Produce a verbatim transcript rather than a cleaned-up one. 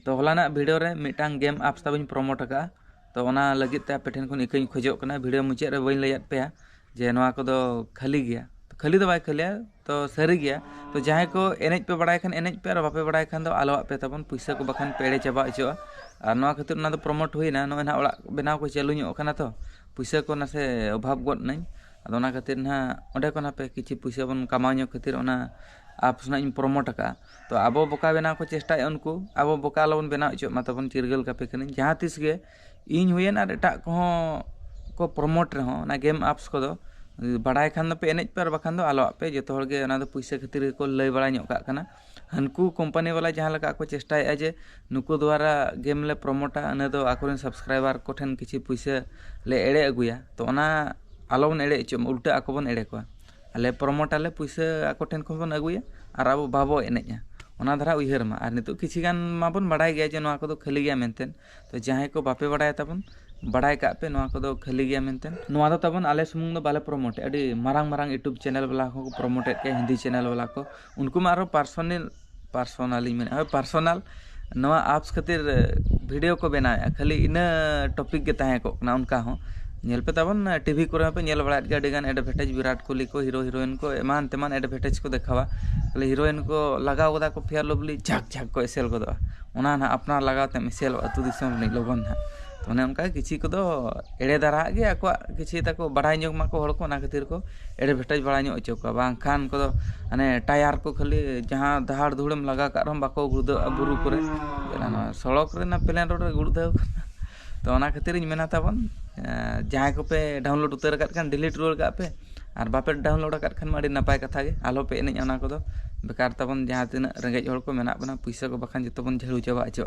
ᱛᱚ ᱦᱚᱞᱟᱱᱟᱜ ᱵᱷᱤᱰᱤᱭᱳ ᱨᱮ ᱢᱤᱫᱴᱟᱝ ᱜᱮᱢ ᱟᱯᱥ ᱛᱟᱵᱚᱧ ᱯᱨᱚᱢᱳᱴ ᱟᱠᱟᱫᱼᱟ᱾ ᱛᱚ ᱚᱱᱟ ᱞᱟᱹᱜᱤᱫ ᱛᱮ ᱟᱯᱮ ᱴᱷᱮᱱ ᱠᱷᱚᱱ ᱤᱠᱟᱹᱧ ᱠᱷᱚᱡᱚᱜ ᱠᱟᱱᱟ, ᱵᱷᱤᱰᱤᱭᱳ ᱢᱩᱪᱟᱹᱫ ᱨᱮ ᱵᱟᱹᱧ ᱞᱟᱹᱭᱟᱫ ᱯᱮᱭᱟ ᱡᱮ ᱱᱚᱣᱟ ᱠᱚᱫᱚ ᱠᱷᱟᱹᱞᱤ ᱜᱮᱭᱟ᱾ ᱛᱚ ᱠᱷᱟᱹᱞᱤ ᱫᱚ ᱵᱟᱭ ᱠᱷᱟᱹᱞᱤᱭᱟ, ᱛᱚ ᱥᱟᱹᱨᱤ ᱜᱮᱭᱟ᱾ ᱛᱚ ᱡᱟᱦᱟᱸᱭ ᱠᱚ ᱮᱱᱮᱡ ᱯᱮ ᱵᱟᱲᱟᱭ ᱠᱷᱟᱱ ᱮᱱᱮᱡ ᱯᱮ, ᱟᱨ ᱵᱟᱯᱮ ᱵᱟᱲᱟᱭ ᱠᱷᱟᱱ ᱫᱚ ᱟᱞᱚᱣᱟᱜ ᱯᱮ ᱛᱟᱵᱚᱱ, ᱯᱩᱭᱥᱟᱹ ᱠᱚ ᱵᱟᱠᱷᱟᱱ ᱯᱮ ᱮᱲᱮ ᱪᱟᱵᱟ ᱦᱚᱪᱚᱜᱼᱟ᱾ ᱟᱨ ᱱᱚᱣᱟ ᱠᱷᱟᱹᱛᱤᱨ ᱚᱱᱟ ᱫᱚ ᱯᱨᱚᱢᱳᱴ ᱦᱩᱭᱱᱟ, ᱱᱚᱜᱼᱚᱭ ᱱᱟᱦᱟᱜ ᱚᱲᱟᱜ ᱵᱮᱱᱟᱣ ᱠᱚ ᱪᱟᱹᱞᱩ ᱧᱚᱜ ᱠᱟᱱᱟ, ᱛᱚ ᱯᱩᱭᱥᱟᱹ ᱠᱚ ᱱᱟᱥᱮ ᱚᱵᱷᱟᱵᱽ ᱜᱚᱫ ᱱᱟᱹᱧ᱾ ᱟᱫᱚ ᱚᱱᱟ ᱠᱷᱟᱹᱛᱤᱨ ᱱᱟᱦᱟᱜ ᱚᱸᱰᱮ ᱠᱷᱚᱱ ᱦᱟᱯᱮ ᱠᱤᱪᱷᱩ ᱯᱩᱭᱥᱟᱹ ᱵᱚᱱ ᱠᱟᱢᱟᱣ ᱧᱚᱜ ᱠᱷᱟᱹᱛᱤᱨ ᱚᱱᱟ ᱟᱯᱥ ᱱᱟᱦᱟᱜ ᱤᱧ ᱯᱨᱚᱢᱳᱴ ᱟᱠᱟᱫᱼᱟ᱾ ᱛᱚ ᱟᱵᱚ ᱵᱚᱠᱟ ᱵᱮᱱᱟᱣ ᱠᱚ ᱪᱮᱥᱴᱟᱭᱮᱫᱼᱟ ᱩᱱᱠᱩ, ᱟᱵᱚ ᱵᱚᱠᱟ ᱟᱞᱚᱵᱚᱱ ᱵᱮᱱᱟᱣ ᱦᱚᱪᱚᱜ ᱢᱟ ᱛᱟᱵᱚᱱ, ᱪᱤᱨᱜᱟᱹᱞ ᱠᱟᱯᱮ ᱠᱟᱹᱱᱟᱹᱧ᱾ ᱡᱟᱦᱟᱸ ᱛᱤᱥ ᱜᱮ ᱤᱧ ᱦᱩᱭᱮᱱ ᱟᱨ ᱮᱴᱟᱜ ᱠᱚᱦᱚᱸ ᱠᱚ ᱯᱨᱚᱢᱳᱴ ᱨᱮᱦᱚᱸ, ᱚᱱᱟ ᱜᱮᱢ ᱟᱯᱥ ᱠᱚᱫᱚ ᱵᱟᱲᱟᱭ ᱠᱷᱟᱱ ᱫᱚᱯᱮ ᱮᱱᱮᱡ ᱯᱮ, ᱟᱨ ᱵᱟᱠᱷᱟᱱ ᱫᱚ ᱟᱞᱚᱣᱟᱜ ᱯᱮ᱾ ᱡᱚᱛᱚ ᱦᱚᱲ ᱜᱮ ᱚᱱᱟ ᱫᱚ ᱯᱩᱭᱥᱟᱹ ᱠᱷᱟᱹᱛᱤᱨ ᱜᱮᱠᱚ ᱞᱟᱹᱭ ᱵᱟᱲᱟ ᱧᱚᱜ ᱠᱟᱜ ᱠᱟᱱᱟ᱾ ᱦᱟᱹᱱᱠᱩ ᱠᱳᱢᱯᱟᱱᱤ ᱵᱟᱞᱟ ᱡᱟᱦᱟᱸ ᱞᱮᱠᱟ ᱠᱚ ᱪᱮᱥᱴᱟᱭᱮᱫᱼᱟ ᱡᱮ ᱱᱩᱠᱩ ᱫᱣᱟᱨᱟ ᱜᱮᱢ ᱞᱮ ᱯᱨᱚᱢᱳᱴᱟ, ᱤᱱᱟᱹ ᱫᱚ ᱟᱠᱚᱨᱮᱱ ᱥᱟᱵᱥᱠᱨᱟᱭᱵᱟᱨ ᱠᱚᱴᱷᱮᱱ ᱠᱤᱪᱷᱩ ᱯᱩᱭᱥᱟᱹ ᱞᱮ ᱮᱲᱮ ᱟᱹᱜᱩᱭᱟ᱾ ᱛᱚ ᱚᱱᱟ ᱟᱞᱚᱵᱚᱱ ᱮᱲᱮ ᱦᱚᱪᱚᱜ ᱢᱟ, ᱩᱞᱴᱟᱹ ᱟᱠᱚ ᱵᱚᱱ ᱮᱲᱮ ᱠᱚᱣᱟ᱾ ᱟᱞᱮ ᱯᱨᱚᱢᱳᱴ ᱟᱞᱮ, ᱯᱩᱭᱥᱟᱹ ᱟᱠᱚ ᱴᱷᱮᱱ ᱠᱷᱚᱱ ᱵᱚᱱ ᱟᱹᱜᱩᱭᱟ ᱟᱨ ᱟᱵᱚ ᱵᱟᱵᱚ ᱮᱱᱮᱡᱼᱟ, ᱚᱱᱟ ᱫᱷᱟᱨᱟ ᱩᱭᱦᱟᱹᱨ ᱢᱟ᱾ ᱟᱨ ᱱᱤᱛᱚᱜ ᱠᱤᱪᱷᱤ ᱜᱟᱱ ᱢᱟᱵᱚᱱ ᱵᱟᱲᱟᱭ ᱜᱮᱭᱟ ᱡᱮ ᱱᱚᱣᱟ ᱠᱚᱫᱚ ᱠᱷᱟᱹᱞᱤ ᱜᱮᱭᱟ ᱢᱮᱱᱛᱮ᱾ ᱛᱚ ᱡᱟᱦᱟᱸᱭ ᱠᱚ ᱵᱟᱯᱮ ᱵᱟᱲᱟᱭᱟ ᱛᱟᱵᱚᱱ, ᱵᱟᱲᱟᱭ ᱠᱟᱜ ᱯᱮ, ᱱᱚᱣᱟ ᱠᱚᱫᱚ ᱠᱷᱟᱹᱞᱤ ᱜᱮᱭᱟ ᱢᱮᱱᱛᱮ᱾ ᱱᱚᱣᱟ ᱫᱚ ᱛᱟᱵᱚᱱ ᱟᱞᱮ ᱥᱩᱢᱩᱝ ᱫᱚ ᱵᱟᱞᱮ ᱯᱨᱚᱢᱳᱴ, ᱟᱹᱰᱤ ᱢᱟᱨᱟᱝ ᱢᱟᱨᱟᱝ YouTube ᱪᱮᱱᱮᱞ ᱵᱟᱞᱟ ᱦᱚᱸᱠᱚ ᱯᱨᱚᱢᱳᱴ ᱮᱫ ᱜᱮᱭᱟ, ᱦᱤᱱᱫᱤ ᱪᱮᱱᱮᱞ ᱵᱟᱞᱟ ᱠᱚ᱾ ᱩᱱᱠᱩ ᱢᱟ ᱟᱨᱚ ᱯᱟᱨᱥᱚᱱᱟᱞ, ᱯᱟᱨᱥᱚᱱᱟᱞᱤᱧ ᱢᱮᱱᱮᱫᱼᱟ, ᱦᱳᱭ, ᱯᱟᱨᱥᱚᱱᱟᱞ ᱱᱚᱣᱟ ᱟᱯᱥ ᱠᱷᱟᱹᱛᱤᱨ ᱵᱷᱤᱰᱤᱭᱳ ᱠᱚ ᱵᱮᱱᱟᱣᱮᱫᱼᱟ, ᱠᱷᱟᱹᱞᱤ ᱤᱱᱟᱹ ᱴᱚᱯᱤᱠ ᱜᱮ ᱛᱟᱦᱮᱸ ᱠᱚᱜ ᱠᱟᱱᱟ᱾ ᱚᱱᱠᱟ ᱦᱚᱸ ᱧᱮᱞ ᱯᱮ ᱛᱟᱵᱚᱱ, ᱴᱤᱵᱷᱤ ᱠᱚᱨᱮ ᱦᱚᱸᱯᱮ ᱧᱮᱞ ᱵᱟᱲᱟᱭᱮᱫ ᱜᱮᱭᱟ, ᱟᱹᱰᱤ ᱜᱟᱱ ᱮᱰᱵᱷᱮᱴᱟᱡᱽ, ᱵᱤᱨᱟᱴ ᱠᱳᱦᱞᱤ ᱠᱚ, ᱦᱤᱨᱳ ᱦᱤᱨᱳᱭᱤᱱ ᱠᱚ, ᱮᱢᱟᱱ ᱛᱮᱢᱟᱱ ᱮᱰᱵᱷᱮᱴᱟᱡᱽ ᱠᱚ ᱫᱮᱠᱷᱟᱣᱟ᱾ ᱠᱷᱟᱹᱞᱤ ᱦᱤᱨᱳᱭᱤᱱ ᱠᱚ ᱞᱟᱜᱟᱣ ᱠᱟᱫᱟ ᱠᱚ ᱯᱷᱮᱭᱟᱨ ᱞᱚᱵᱷᱞᱤ, ᱡᱷᱟᱠ ᱡᱷᱟᱠ ᱠᱚ ᱮᱥᱮᱞ ᱜᱚᱫᱚᱜᱼᱟ᱾ ᱚᱱᱟ ᱱᱟᱦᱟᱜ ᱟᱯᱱᱟᱨ ᱞᱟᱜᱟᱣ ᱛᱮᱢ ᱮᱥᱮᱞᱚᱜᱼᱟ ᱟᱹᱛᱩ ᱫᱤᱥᱚᱢ ᱨᱤᱱᱤᱡ ᱞᱚᱜᱚᱱ ᱱᱟᱦᱟᱜ᱾ ᱛᱚ ᱚᱱᱮ ᱚᱱᱠᱟ ᱠᱤᱪᱷᱤ ᱠᱚᱫᱚ ᱮᱲᱮ ᱫᱷᱟᱨᱟᱜ ᱜᱮ, ᱟᱠᱚᱣᱟᱜ ᱠᱤᱪᱷᱤ ᱛᱟᱠᱚ ᱵᱟᱲᱟᱭ ᱧᱚᱜ ᱢᱟᱠᱚ ᱦᱚᱲ ᱠᱚ, ᱚᱱᱟ ᱠᱷᱟᱹᱛᱤᱨ ᱠᱚ ᱮᱰᱵᱷᱮᱴᱟᱡᱽ ᱵᱟᱲᱟ ᱧᱚᱜ ᱦᱚᱪᱚ ᱠᱚᱣᱟ᱾ ᱵᱟᱝᱠᱷᱟᱱ ᱠᱚᱫᱚ ᱦᱟᱱᱮ ᱴᱟᱭᱟᱨ ᱠᱚ ᱠᱷᱟᱹᱞᱤ ᱡᱟᱦᱟᱸ ᱫᱟᱦᱟᱲ ᱫᱷᱩᱲᱮᱢ ᱞᱟᱜᱟ ᱠᱟᱜ ᱨᱮᱦᱚᱸ ᱵᱟᱠᱚ ᱜᱩᱲᱫᱟᱹᱜᱼᱟ ᱵᱩᱨᱩ ᱠᱚᱨᱮ᱾ ᱪᱮᱫ ᱱᱚᱣᱟ ᱥᱚᱲᱚᱠ ᱨᱮᱱᱟᱜ ᱯᱞᱮᱱ ᱨᱳᱰ ᱨᱮ ᱜᱩᱲᱫᱟᱹᱣ ᱠᱟᱱᱟ᱾ ᱛᱚ ᱚᱱᱟ ᱠᱷᱟᱹᱛᱤᱨ ᱤᱧ ᱢᱮᱱᱟ ᱛᱟᱵᱚᱱ, ᱮᱸ, ᱡᱟᱦᱟᱸᱭ ᱠᱚᱯᱮ ᱰᱟᱣᱩᱱᱞᱳᱰ ᱩᱛᱟᱹᱨ ᱟᱠᱟᱫ ᱠᱷᱟᱱ ᱰᱤᱞᱤᱴ ᱨᱩᱣᱟᱹᱲ ᱠᱟᱜ ᱯᱮ, ᱟᱨ ᱵᱟᱯᱮ ᱰᱟᱣᱩᱱᱞᱳᱰ ᱟᱠᱟᱫ ᱠᱷᱟᱱ ᱢᱟ ᱟᱹᱰᱤ ᱱᱟᱯᱟᱭ ᱠᱟᱛᱷᱟ ᱜᱮ, ᱟᱞᱚᱯᱮ ᱮᱱᱮᱡᱼᱟ ᱚᱱᱟ ᱠᱚᱫᱚ᱾ ᱵᱮᱠᱟᱨ ᱛᱟᱵᱚᱱ ᱡᱟᱦᱟᱸ ᱛᱤᱱᱟᱹᱜ ᱨᱮᱸᱜᱮᱡ ᱦᱚᱲ ᱠᱚ ᱢᱮᱱᱟᱜ ᱵᱚᱱᱟ, ᱯᱩᱭᱥᱟᱹ ᱠᱚ ᱵᱟᱠᱷᱟᱱ ᱡᱚᱛᱚ ᱵᱚᱱ ᱡᱷᱟᱹᱲᱩ ᱪᱟᱵᱟ ᱦᱚᱪᱚᱜᱼᱟ᱾